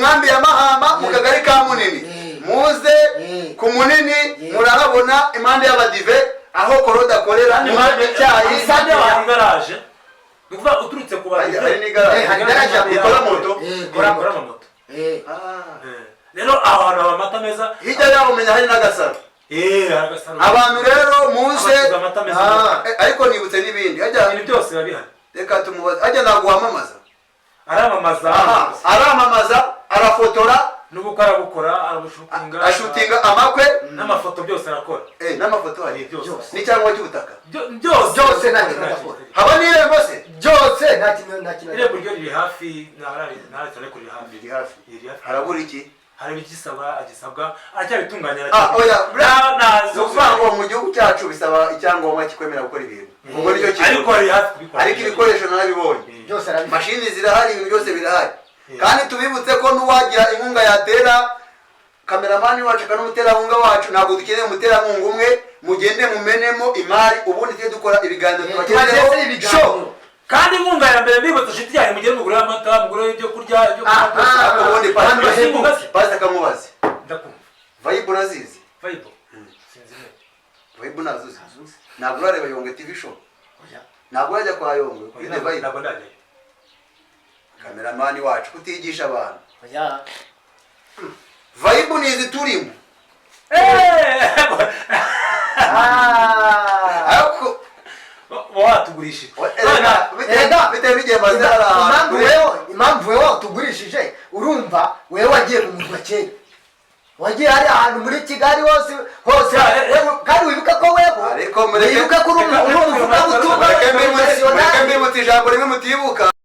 nkambi ya Mahama, mu kagari ka Munini. Muze ku Munini, murahabona impande y'abadive aho Korode akorera, munywe icyayi. Impande yaho hari igaraje, ni ukuvuga uturutse ku Hari badive. hari n'igaraje. Hari igaraje ya ikora moto. Ikora ikora amamoto. Ah. Rero aho hantu haba amata meza. Hirya yaho umenya hari n'agasaro. Hari agasaro. Abantu rero muze. Abacuruza amata meza. Ariko nibutse n'ibindi hajya. Ibintu byose biba bihari. Reka tumubaze, hajya ntabwo wamamaza? Aramamaza. Aha aramamaza, arafotora. N'ubukwe arabukora, arabushutinga. Ashutinga amakwe. N'amafoto byose arakora. N'amafoto hari? Byose. N'icyangombwa cy'ubutaka? Byose. Byose nta kintu adakora. Haba n'irembo se? Byose, nta kintu. Irembo ryo riri hafi, ntarari ariko riri hafi. Riri hafi. Riri hafi. Harabura iki? Hari igisabwa, agisabwa, aracyabitunganya. Ah, oya. Nazo. Ni ukuvuga ngo mu gihugu cyacu bisaba icyangombwa kikwemera gukora ibintu, ubwo nicyo kintu. Ariko ari hafi kubikora. Ariko ibikoresho narabibonye. Byose arabifite. Mashini zirahari, ibintu byose birahari. Kandi tubibutse ko n'uwagira inkunga yatera kameramani wacu kandi n'umuterankunga wacu. Ntabwo dukeneye umuterankunga umwe, mugende mumenemo imari, ubundi tujye dukora ibiganiro tubagezeho. Tubageze ibiganiro. Show. Kandi inkunga ya mbere, mbibutse inshuti yanyu, mugende mugure amata, mugure ibyo kurya, ibyo kunywa byose. Ariko ubundi Abantu pastor, bahembuka. pastor kamubaze. Ndakumva. Vibe urazizi? Vibe sinzi neza. Vibe nazuzi? Ntabwo urareba Yongwe TV Show? Ntabwo urajya kwa Yongwe kuri The Vibe? Ntabwo ndajyayo. Kameramani wacu, kutigisha abantu. Oya. Vibe ni izi turimo. Ah. Ariko Watugurishije. Erega, Erega, bitewe n'igihe maze hari ahantu impamvu wewe, impamvu wewe watugurishije, urumva wewe wagiye mu murwa kera, wagiye hari ahantu muri Kigali hose hose. Kandi wibuke ko wewe Ariko mureke wibuke ko uri umuvugabutumwa. Mureke mbibutse ijambo rimwe mutibuka.